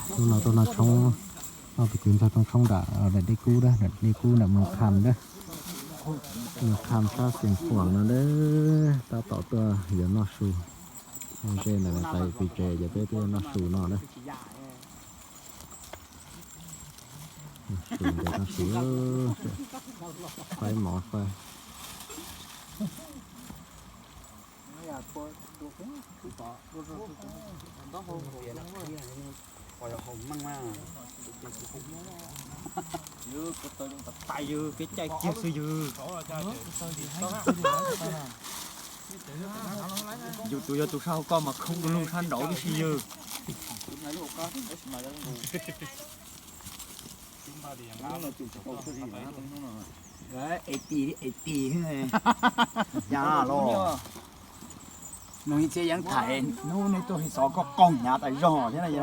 Hnub no tuaj noj tshoob, noj tus kwv ntxawg tshoob nram dej kub, dej kub nram Moos Kham, Moos Kham sab Xeev Khuam no na. Tab tom tuaj yuav noj su, ze ntawm lawv pem pes tsev ces peb tuaj yuav noj su no na. Su ntev, noj su, faib mov faib. Peb caij kiag xwb yws. Yus tsuas yog tus sab hauv koj mas khoob du lug sab nraud tib si yws. Es tis, es tis, cas los mus ib txhia yeeb thaiv hnub nej tuaj hais xov koj qaug hnyav tas zog thiab na.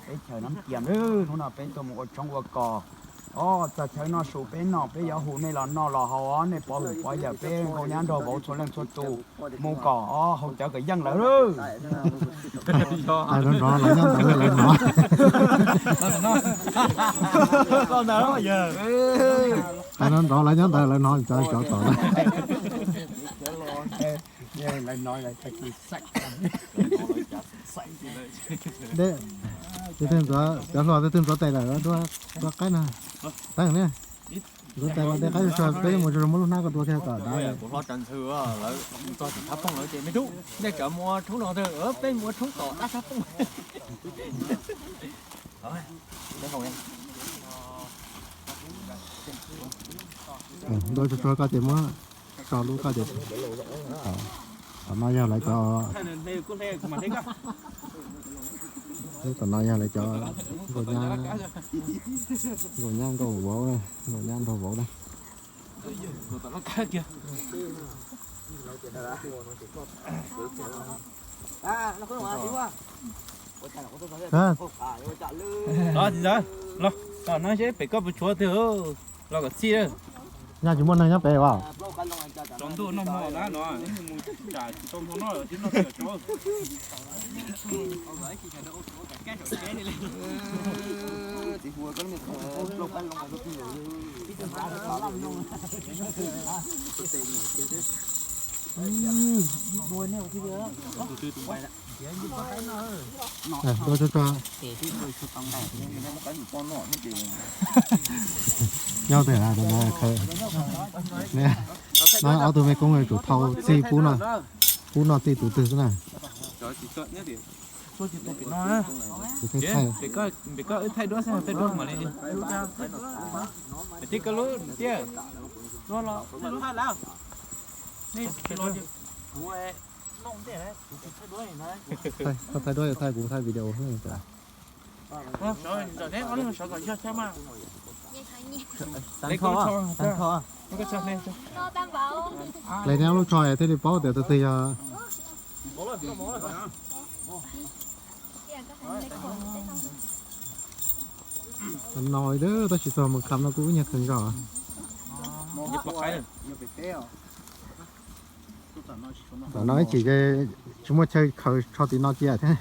Teb chaws Nab Kias, hnub no peb tuaj mus ua tshoob ua kos. Os, txog chaw noj su peb noj, peb yuav hu nej los noj los haus os, nej pov hwm pov yawm peb nkauj nyab nraug vauv txhua leej txhua tus mus kom os, haus cawv kom yeej lawm. Hais nrov nrov lawv nyob ntawd lawv hnov. Hais nrov nrov lawv nyob ntawd lawv hnov cov cov tom na. Tus twg ntxuav, cov hluas tus twg ntxuav tes lawm dua qaib na. Teeb ne, ntxuav tes los de qaib tsuag tsuag peb mus tsuag tsuag muab lub hnab ko dua thiab kom dav. Kuv hlob Tsav Ntxhw lawv txog tim Thab Pooj lawm ces me tub, nej cov mus ua tshoob los tag, peb mus ua tshoob tom dab Thab Pooj. Dua tsuag tsuag koj ces muab tso lub koj ces. Tom no yog lawv cov, tom no yog lawv cov nkauj nyab, nkauj nyab nkauj vauv, nkauj nyab nraug vauv na. Los txiv ntxawm, los tom no seb pem koj puas tshuav twg, los kom txhij. Nyaj tsis muaj neeg nyob pem as? Tsaus ntuj noj hmo na no, mus tsam tsis tau hmo noj tsis noj tiam tsaus. Nyob tes, no ob tug me koob yuav tsum thau txij pub no, pub no txij tus twg xwb na. Pem koj wb thaij duab xwb, thaij duab mam li. Tij koj lub tiag. Koj thaij duab, thaij kuv thaij video xwb. Leej niab lub tsho thiaj li paub tias tus twg yog. No tab sis txog Moos Kham no kuj ib nyuag kawg nkaus. Tam no ib chim tsis muaj chaw khaws tsho tim no cia thiab.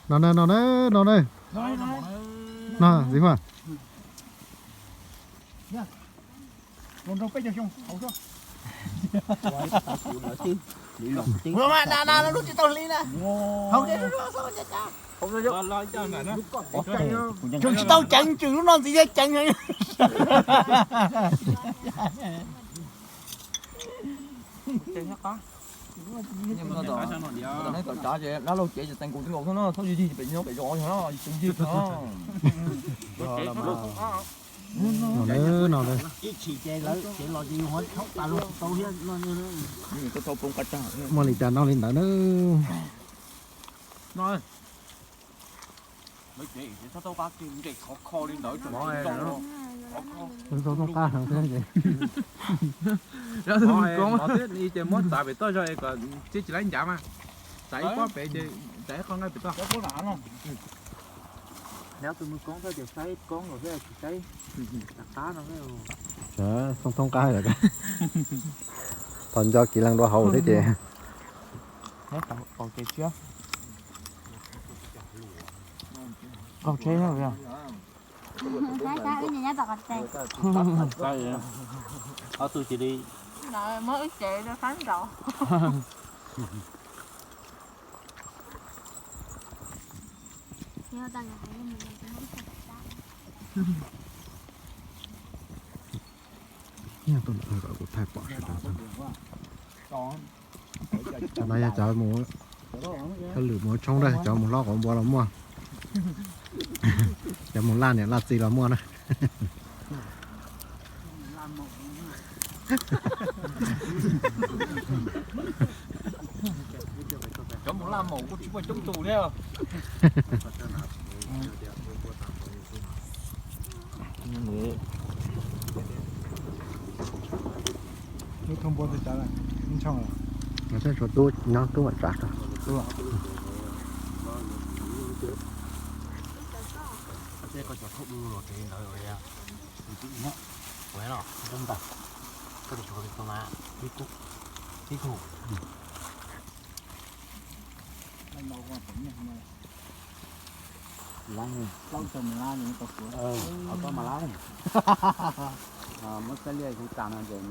No na, no na, no na. No txiv Huaj. Tseem tsis tau ceev, tseem lub no ntxiv thiaj ceev. Neb tom tsav ces dab laug cev ces teev kuv twb nkaus xwb no, txhob yig pem nyob pem zos no, teev yig no. No na, no na. Ib tshim ces lawv ces los ces yus ho thaub tas los tsis tau thiab no. Muaj li cas noj li ntawd na. Muab txav pem toj zog kom tsis laib ncav mas, txav ib pob pem ces txav ib qho nqaij pem toj. Neb tus mus koob txhob tias saib koob los thiab tsis saib qab qab no. Xoo thoob qab lawm. Thov nco kiv leej dua hauv thiab ces. Qaug tsheb. Ob tug cia li muab wb tsev rau sab nraud. Kuv thaij pom sawv daws. Cov no yog cov mus, cov lwm mus tshoob na, cov mus hlob quav npua los muaj, cov mus laj niam laj txiv los muaj na. Cov mus laj maum kuj tsis muaj coob tus thiab. Lub thoob npua twb tsav lawm, ib ntshoo lawm. Mas saib tshuav tub nyob tub mam tsav tso. Koj cov thaub du los tsev ntawd, kuv los ntawm, koj tus tshuav tau mas ib kub, ib kub. Lab, plaub caug mas lab, tau suav, tau mas lab. Muab xab liaj xyov tas no ces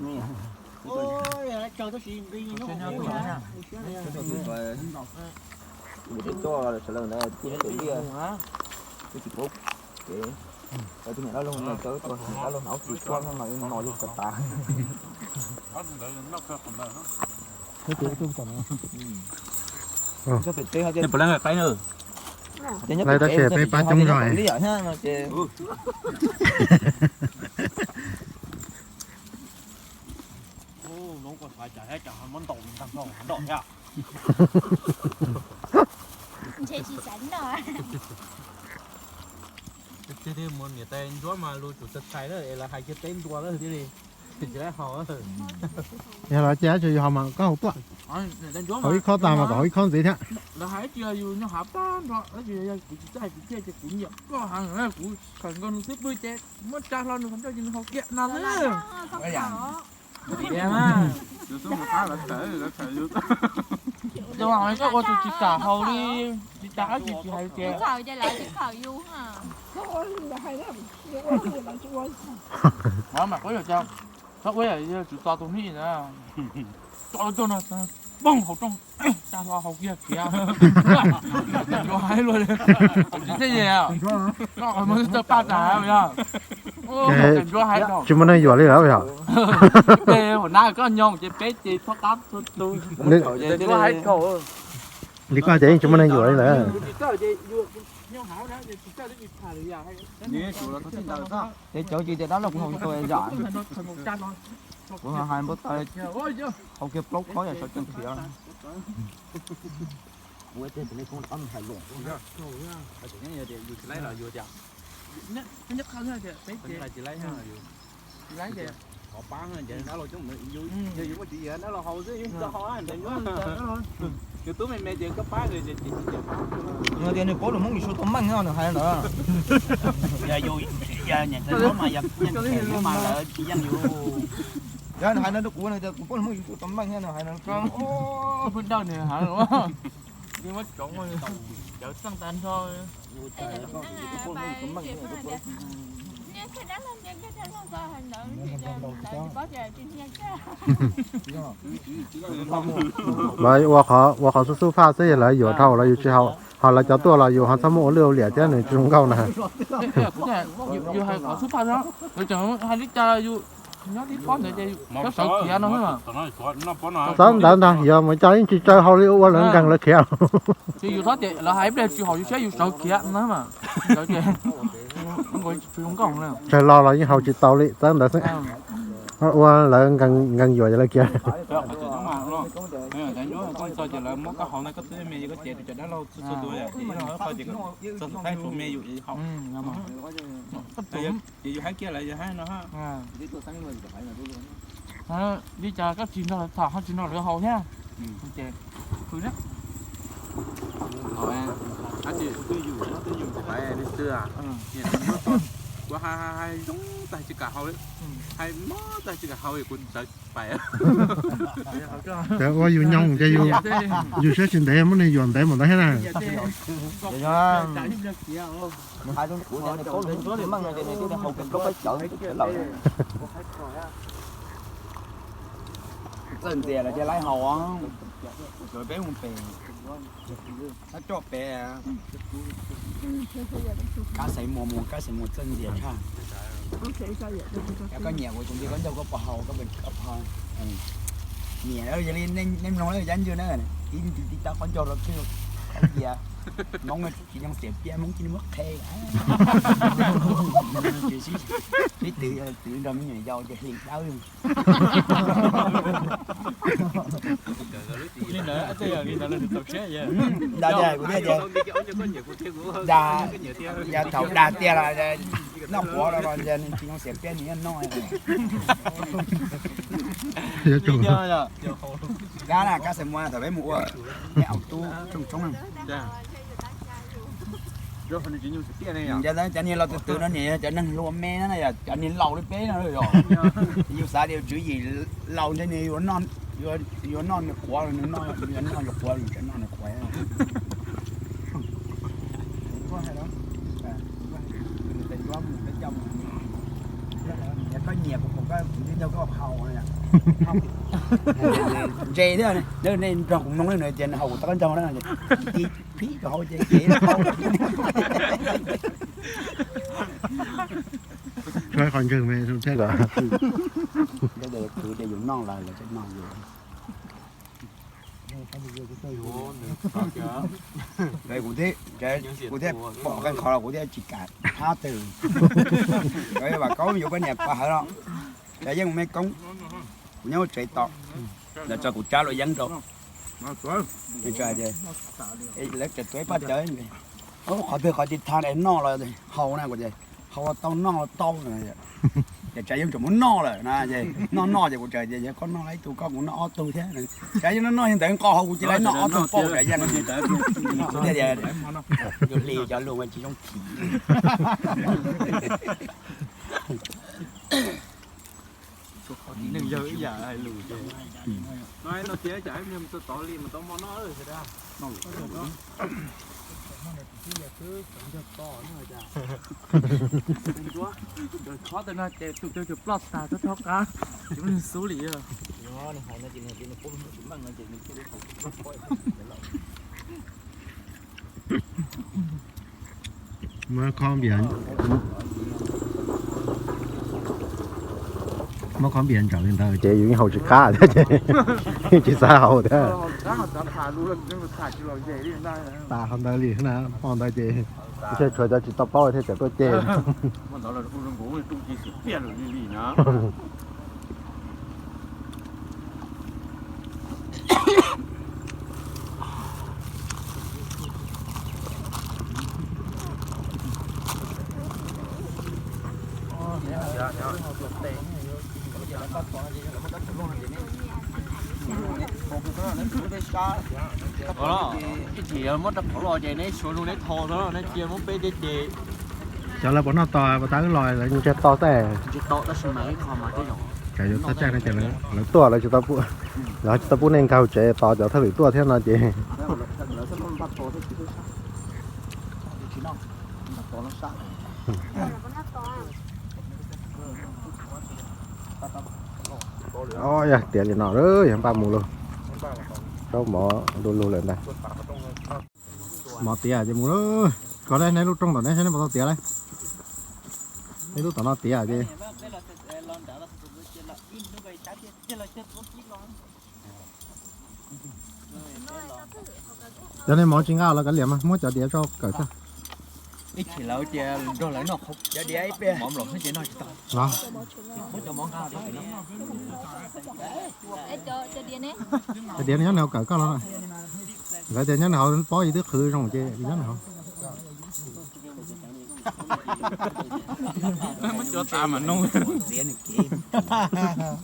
kuv twb tuaj sawv daws ntawd kuj pem liaj, kuj tsis paub kev. Tus niam dab laug no, tus niam dab laug hnav ub tsis tuaj no mas no yog tsav tas. Peb tab sis peb pab coob zog. Niam tais ntsuab mas lus tsum txaus txhais na es lawv hais kiag teb ntua lawm thiaj li tsis tau haus. Yog lawv cia tsis yog haus mas koj haus tuaj. Haus ib khob tag mas kom haus ib khob ntxiv thiab. Lawv hais tsis yog yus nyob hav pab nrho, kuv tsis txawj hais kwv txhiaj ces kuv nyiam koj heev, kuv khaws nkaus nws xub pwg ces muab tsa hlo nws qhov ncauj ces nws haus kiag no xwb. Koj ua tus tsis kam haus li, tsis tas dab tsi tsis hais tias. Txhob ua yam tswv txo tus mij na, tso lub rooj no, poob hauv rooj, tsa hlo haus kiag khiav. Ntsuav hais luaj li, tsis thiaj li, koj qhov muag txawj paj tas yog. Ntsuav hais, tsis muaj neeg yuam li lawm yog. Peb ua nab koj nyoog ces peb ces txhob qab txhua tus. Ntsuav hais thaum li koj ces yeej tsis muaj neeg yuam li lawm. Ces cov cis tias dab laug kuv haus tau zam. Kuv hais npau taws, haus kiag plaub khob yog sawv tsees khiav. Yog tias nws paub lus Hmoob Lis Suav tus meej no nws hais ntawd. Yog yus, yog niam tais Hmoob mas yog, mas lawv tsis yeej yus. Yog nws hais no rau kuv, nws tias kuv paub lus Hmoob Lis Suav tus meej thiab nws hais no. Pheej dawj nws hais, muab tsoov cawv txeej tag nrho. Ua qhov xub xub phaj xwb, yog lawv yuam dhau los yus tsis haus, ho lawv cov tuaj los yus ho txhob muab ua lwj ua liam thiab nws tsis zoo nkauj na. Yus hais qhov xub phaj xwb, yus tseem hais li cas yus nyob tib pob ntawd ces yus sawv khiav no xwb. Txawv ntawd ntag, yog mus coj ib tsis tsaw hau li ua lawv nkeeg lawv khiav. Ces yus txhob tias lawv hais ib pliag tsis haum yus siab yus sawv khiav no mas. Tsawg lo los yeej haus tsis tau li, txawv ntawd xwb. Ua lawv nkeeg yuam lawv khiav. Ces yus hais kiag lawv yus hais no. Li cas koj tsis nrog lawv tham ho tsis nrog lawv haus thiab. Ces khwv thiab. Kuv hais hais zoo tag tsis kam haus li, hais mob tag tsis kam haus li, kuv sawv pais. Ua yus nyoog ces yus siab tsis ntev muab nws yuam ntev mus ntawd thiab na. Txawj ntxias los cia laib haus, peb mus pem, kab coj pem, kab xaiv muas mus, kab xaiv muas txawj ntxias tshaj. Yog koj nyiam kuv tus nti koj ncauj koj puas haus, koj puas, koj puas nyiam. Yog li nej mloog lawm yab ncw na, tib nti tib tab koj ncauj rau twg, cia Hmoob tsis nyoo xiam piab, Hmoob cia li muab qhe. Sib twv, twv nrog me nyuam yaus ces hli dawb. Ntawd kuv thiaj tias, yog thaum dag tiag los noj quav los nws tsis nyoo xiam piab nws yeej noj. Kab na, kab xaiv muas thaum peb mus ua, nej aus tub tshoob tshoob na. Cov niag los twv twv no niam yog cov neeg hluas me na, yog cov niag laus li peb no yog. Yus xav tias tswv yim laus ntshe nws yuav noj nws quav, nws noj yuav quav, nws tseem noj nws quav. Koj nyiam kuv, kuv tus nti ncauj koj haus, ntse thiab. Nej nrog kuv mloog na, ces nws haus kuv tab kab ncauj na, ib phib rau hauv ces ces Tsuas qhov ntswg me thiab. Khwv ces yus noj lawm lawv thiaj noj yus. Kuv thiaj, kuv thiaj pom qee qhov los kuv thiaj tsis kam thab twg. Vam Kaub yuav poj niam pog hawv los, Tsav Yeej mus mej koob, kuv nyob tsev tos, lawv tso kuv tsab luam yeeb rau. Lawv tseem tuav ib paj cawv, qhov twg qhov tsis tha es noj los haus na, kuv tias haus los tau noj los tau. Ces Tsav Yeej tseem muab noj lawm na, noj noj ces kuv tseem tias koj noj ib tug koj kuv noj ob tug thiab. Tsav Yeej noj noj yog ntawd nqos hauv kuv cia li noj ob tug pauj Tsav Yeej. Kuv thiaj tias yus hli cov lus tsis zoo chim. Neeg yawg ib yam hais lus ces no tias cas ib pliag mus txog tod li mas tau hmo noj. Khob tau no ces tus twg tus ploj tag txhob thob qab, tsis muaj neeg xub li. Muab khob npias, muab khob npias ntsaws li ntawd ces yus yeej haus tsis qab thiab ces tsis xav haus thiab. Tas hov ntawd li na, hmo ntawd ces ntshe tshuav cov tsis tau paub thiaj txawm tuaj ceg. Ib chim yog muab rau qhov los ces neb suav nug neb tho xwb, neb cia muab peb deb ces. Cov lawv puas noj tos puas tas wb los lawv ntshe tos xwb. Cov yuav txog caij no ces lawv tuaj lawv tsis tau pub, lawv tsis tau pub nej nkag tsev tos cov thwj lwm tuaj thiab no ces. Yog tiav li no yog npaj mus lauj. Zaub mov du lug lawm ntag. Mov tiav ces mus lauj. Koj neb lub rooj tom neb saib neb puas tau tiav lauj. Neb lub tom no tiav ces. Cov niag mov tsis nqa los kav liam mas muab cov diav tso kawm xwb. Ib chim lawv cia nrog lawv noj qhov mov nplaum xwb ces noj tsis tau. Cov diav nyob nws hauv kawm koj los. Lawv tias nyob nws hauv pob yus twb qhwv zoo ces nyob nws hauv.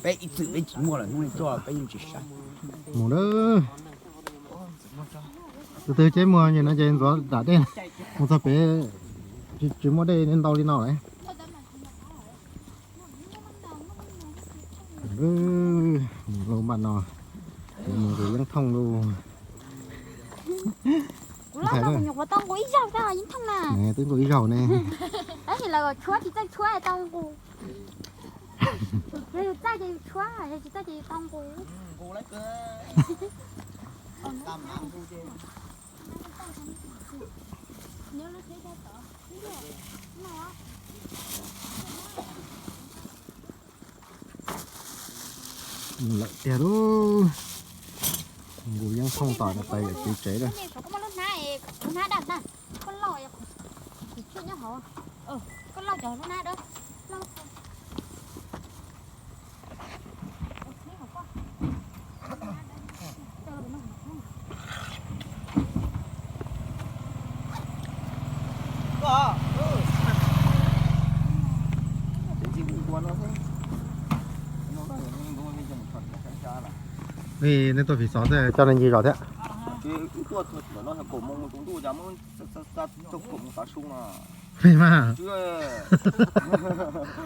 Peb ib txwm peb tsis muaj lawm hnub no tuaj peb yeej tsis saib. Mus lawm. Tus twg ceb muag nim no ces ntxuav dam dej mus txog pem, tsis muaj dej ntau li no lawm. Lub npaj no mus yeeb thooj lauj. Kuv loj no kuv nyuam qhuav tau nqus ib zaug xwb yeeb thooj na. Twb nqus ib zaug ne. Tab sis lawv tshuab tsis txawj tshuab tau nqus. Yog yus txawj ces yus tshuab, yog tsis txawj ces yus tau nqus. Lawm tiag lauj. Nqus yeeb thooj tom niam tais yawm txiv tsev lawm. Nej tuaj fiv xov xwb coj nej ncig zos thiab. Mas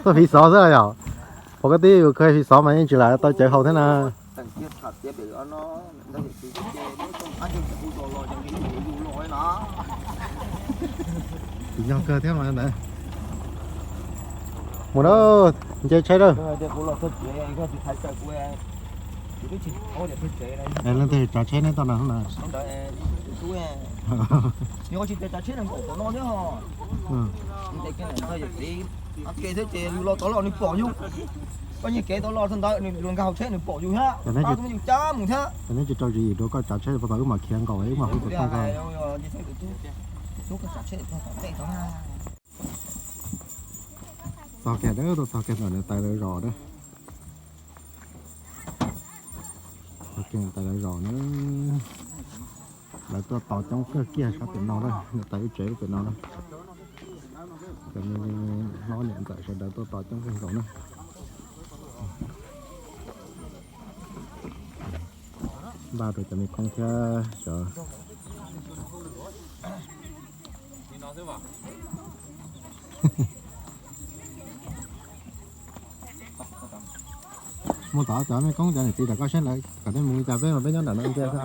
tuaj fiv xov xwb yom. Pom koj tib yus kha fiv xov mas yeej tsis lam tau cawv haus thiab na. Tsis yog kawg thiab mas ntawd. Mus na, nce tsheb na. Leej twg tsav tsheb neb tau na? Kev thiab ces yus los tod los nws pom yus, koj nyiag kev tod los txog ntawd nws nkag hauv tsheb nws pom yus thiab, yus cab mus thiab. Neb tsis rau tswv yim rau koj tsav tsheb, puas tau wb mam khiav nkaus wb mam hu tus tub koj. Txog kiag dawb, tuaj txog kiag ntawm niam tais lawv zos na. Txog kiag niam tais lawv zos na. Lawv tuaj tos coob kawg kiag sab pem no na, niam tais lub tsev lub pem no na. Cov me hlob niam ntxawm sawv daws tuaj tos coob kawg nkaus na. Npaj rau cov me koob thiab cov Mus tom cov me koob cov niam txiv tom koj saib lawv kom nej mus li cas, peb mas peb nyob nram no ntsia xwb.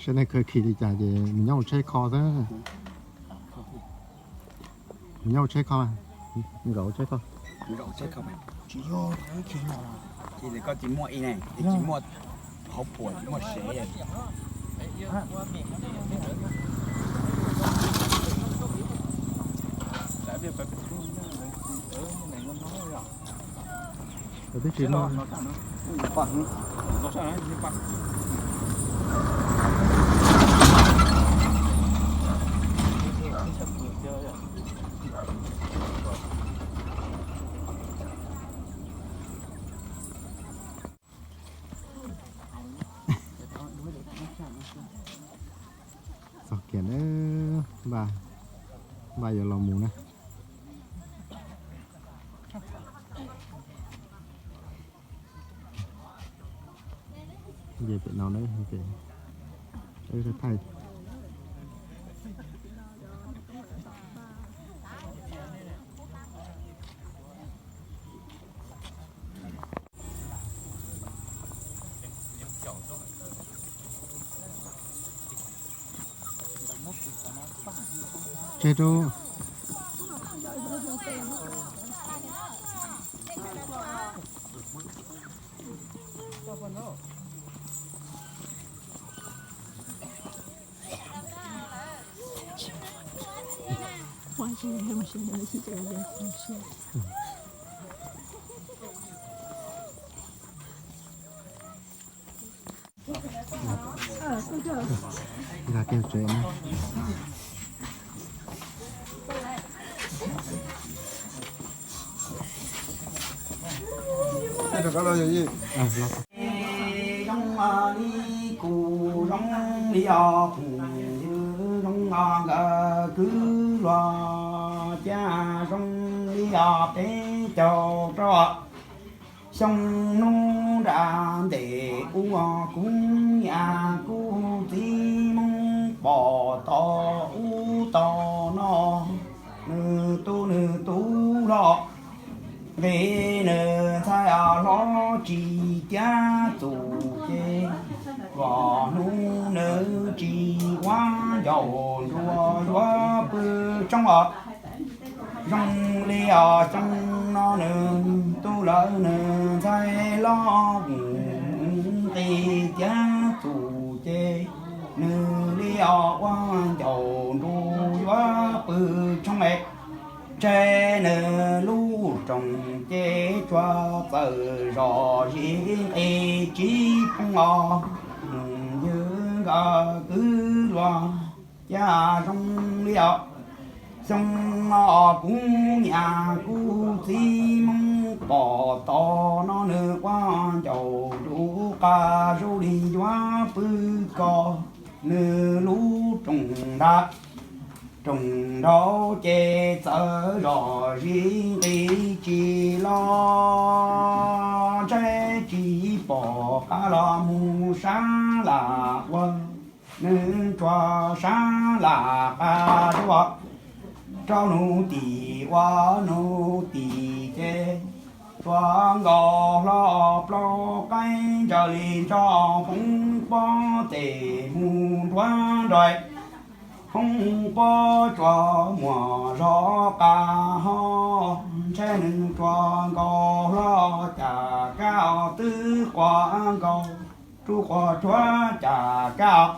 Saib nej khaws khi li cas ces mus nyob hauv tsheb kho xwb. Mus nyob hauv tsheb kho, nkaum hauv tsheb kho. Tsis yog, tsis muaj ib ne, tsis muaj hauv puas tsis muaj sev. Twb tsis muaj. Txog kiag na, npaj, npaj yuav los mus na. Nce pem no na, pem, thaij. Tseg rau. Nkag kiag tsev na. Zoo li kuv zoo li os phooj ywg zoo nkawd kwv luag, cas zoo li os peb caug rau xyoo hnub nram ntej ub, kuv niam kuv txiv Hmoob pom tau ub tau no, nws tu nws tub hlob nqis nws ntxhais hlob tsis cav txuj ci, los hnub nws tsis ua ncaus nruas yuav pw tshoob os. Zoo li os xyoo no nws tu lawm nws ntxhais hlob nqis cav txuj ci, nws li os ua ncaus nruas yuav pw tshoob es, ntshe nws lub rooj ces tsuas txawm zom zis nqis tsis poob os. Phooj ywg nkawd kwv luag, cas zoo li os xyoo no kuv niam kuv txiv Hmoob pom tau no nws ua ncaus nruas qas zoo li yuav pw kos, nws lub rooj nrad rooj nraud ces txawm zom zis nqis tsis los, ntshe tsis pom qab los mus sab lam ua, nws tsuas sab lam qas rau, rau hnub tim ua hnub tim ces tsuas nkaus hlo plaub qaib ntsaws li nrog hoob pob tes mus nruab nrog, hoob pob tsuas muaj zog qas ho, ntshe nws tsuas nkaus hlo cas kab twb quaj nkaus, rub quaj tshuab cas kab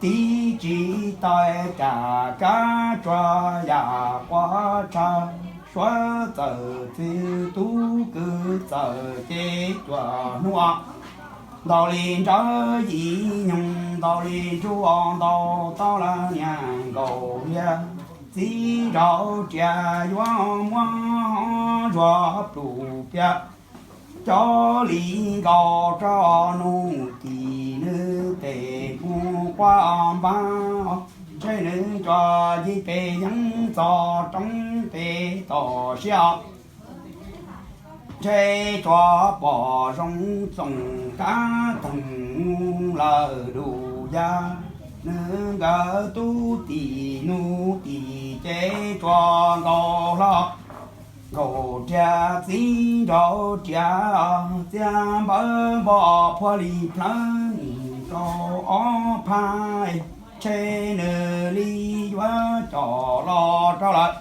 tiv tsis tau cas kab tsuas yam quaj tshaj, suav txawm txwv tub kwv txawm ces cuaj hnub, ntaus li nrawv yim nyoog ntaus li ntsuj ntaus tau lawm niag nkaus liag, txiv nraug riam yuav muab zuag plum piam, cov li nkaus rau hnub tim nws tes mus quaj npab, ntshe nws tsuas yig pes yeeb txog roob pem toj siab, ntshe tsuas pom zoo txoos kab theem mus lawm dub yag, nws nkawd tub tim nus tim ces tsuas nkaus hlo, nkaus riam txiv nraug riam, txiaj npawv npoj phua li plawv mus rau ob phab, ntshe nws li yuav coj los rau lawm.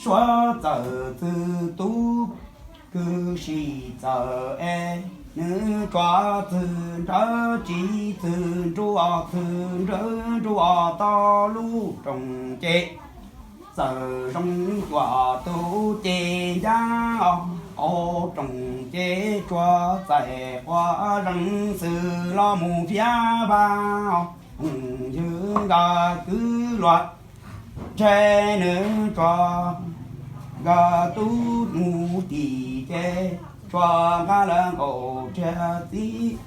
Suav txawm txwv tub kwv sij txawm es, nws tsuas txwv nrawv tsis txwv ntsuj, txwv nrawv ntsuj tau lub rooj ces, txawm zoo cuaj tub ces ncaj, au rooj ces tsuas txais quav zeeg xwm los mus fiab vaj, phooj ywg nkawd kwv luag, ntshe nws tsuas nkawd tub mus tim ces tsuas nqa lawm nkaus riam txiv,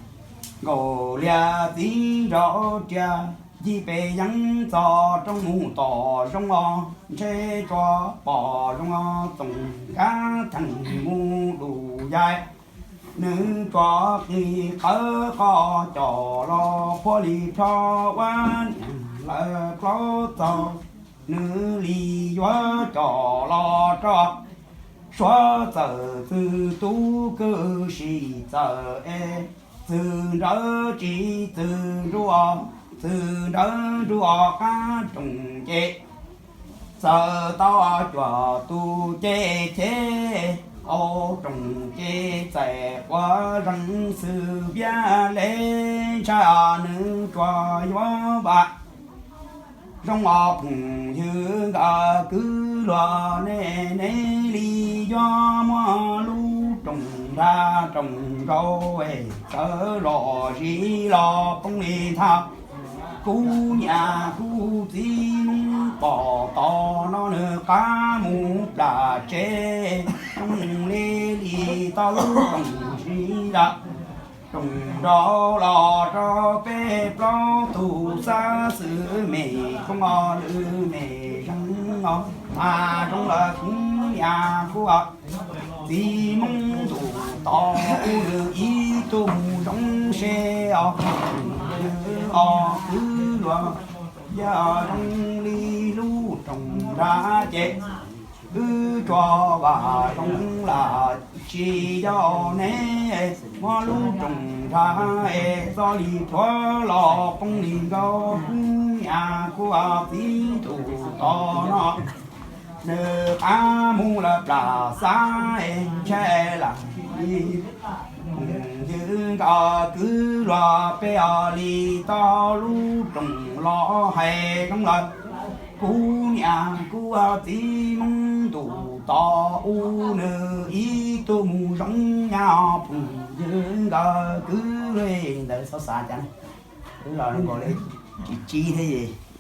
nkaus liag txiv nraug riam, yig pes yeeb txog roob mus tom zoo os, ntshe tsuas pom zoo os txoos kab theem mus dub yag, nws tsuas qis qawv qos coj los phua li plho ua niam lawv plaub txaug, nws li yuav coj los rau, suav txawm txwv tub kwv sij txawm es, txwv nrawv tsis txwv ntsuj, txwv nrawv ntsuj qab rooj ces, txawm tau cuaj tub ces ces, au rooj ces txais quav zeeg xwm fiab le, ntshai nws tsuas yuav vam. Zoo os phooj ywg nkawd kwv luag, nej nej li yuav muab lub rooj nrad rooj nraud es txawv los zis los poob li ntag. Kuv niam kuv txiv Hmoob pom tau no nws qab mus plam tsev, zoo li li tau lub rooj tsis lawm. Rooj nrau los rau peb plaub tug xab xwm, me koob ob lwm me zeej os. Mas zoo lawm kuv niam kuv txiv Hmoob ntuj tos, kuv nws ib tug mus zoo seb os. Os kwv luag, yog zoo li lub rooj nrad ces wb tso vam zoo lawm, tsis yog neb muab lub rooj nrad es txoj li pluav los poob li nkaus. Kuv niam kuv txiv ntuj tos no, nws qab mus lawm plam xab es ntshai lawm. Phooj ywg nkawd kwv luag, peb os li tau lub rooj los hais zoo lawm. Kuv niam kuv txiv Hmoob ntuj tos, ua nws ib tug mus zoo nyab. Phooj ywg nkawd kwv luag, ntawd txhob xav cas, kwv los zoo nkaus li tsis tsib thiab.